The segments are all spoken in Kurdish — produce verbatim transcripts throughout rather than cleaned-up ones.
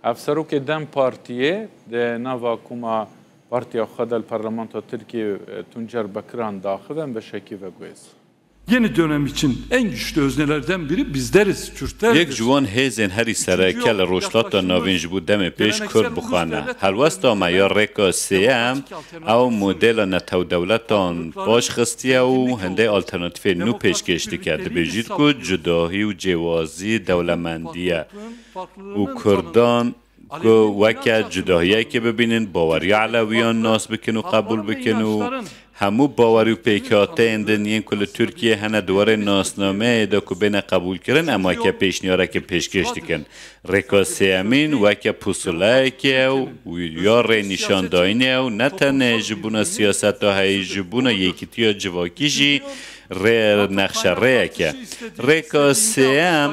Ev serokê DEM Partiyê di nava koma partiya xwe de li Parlamentoya Tirkiyê, e, Tuncer Bekiran daxive, em beşekê veguhêzin. Yeni dönem için en güçlü öznelerden biri bizleriz, Kürtleriz. Yek ji wan hêzên herî sereke li Rojhilata Navîn ji bo demê pêş Kurd bixwe ne. Helwesta me ya rêka sêyem, ew modela netewdewletan paş xistiye û hindê alternatîfên nû pêşkêş dike. Dibêjît ku cudahî û cêwazî dewlemendî ye û Kurdan ku weke cudahiyekê bibînin, baweriya Elewiyan nas bikin û qebûl bikin û hemû bawer û pêkhateyên din yên ku li Tirkiyê hene di warê nasnameyê de ku bêne qebûlkirin, em weke pêşniyareke pêşkêş dikin. Rêka sêyemîn weke pusuleyekê ye û ya rênîşandayînê ye û ne tenê ji bona siyaseta heyî, ji bona yekîtiya civakî jî rê nexşerêyek e. Rêka sêyem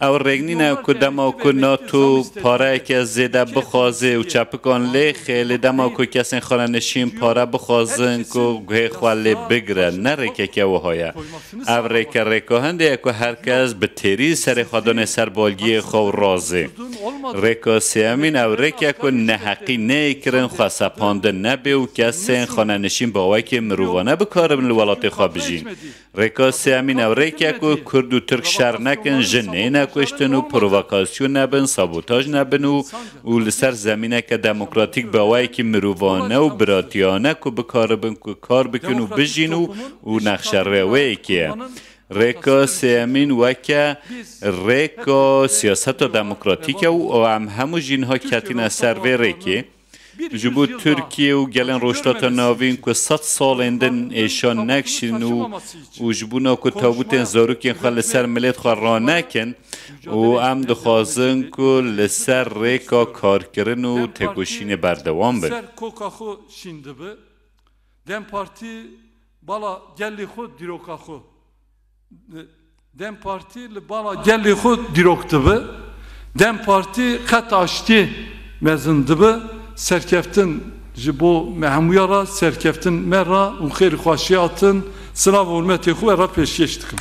ew rêk nîne ku dema ku NATO pareyeke zêde bixwaze û çepikan lêxe, lê dema ku kesên xanenişîn pare bixwazin ku guhê xwe lê bigire, ne rêkeke wiha ye. Ev rêke rêka hindê ye ku her kes bi têrî serê xwe danê ser balgiyê xwe û razê. Rêka sêyemîn ew rêk e ku neheqî neyê kirin, xwe sepandin nebê û kesên xanenişîn bi awayekî mirovane bikaribin li welatê xwe bijîn. Rêka sêyemîn ew rêk e ku Kurd û Tirk şer nekin, jin neyne kuştin û provokasyon nebin, sabotaj nebin û, û li ser zemîneke demokratîk bi awayekî mirovane û biratiyane ku bikaribin ku kar bikin û bijîn û, û nexşerêweyekê ye. Rêka sêyemîn weke rêka siyaseta demokratîk e û em hemû jî niha ketîne ser vê rêkê. Ji bo Tirkiye û gelên Rojhilata Navîn ku sed salên din êşan nekişînin û, û ji bona ku tabûtên zarokên xwe li ser milêt xwe ranekin û em dixwazin ku li ser rêka karkirin û têkoşînê berdewam bin. Ser koka xwe şîn dibi. DEM Partî bala gelê xwe dîroka xwe. DEM Partî li bala gelê xwe dîrok dibi. DEM Partî qet aştiyê mezin dibi. Serkeftin ji bo me hemûya re, serkeftin me re û xêr û xweşiya hatin, silav û hurmetê xwe re pêşkêş dikim.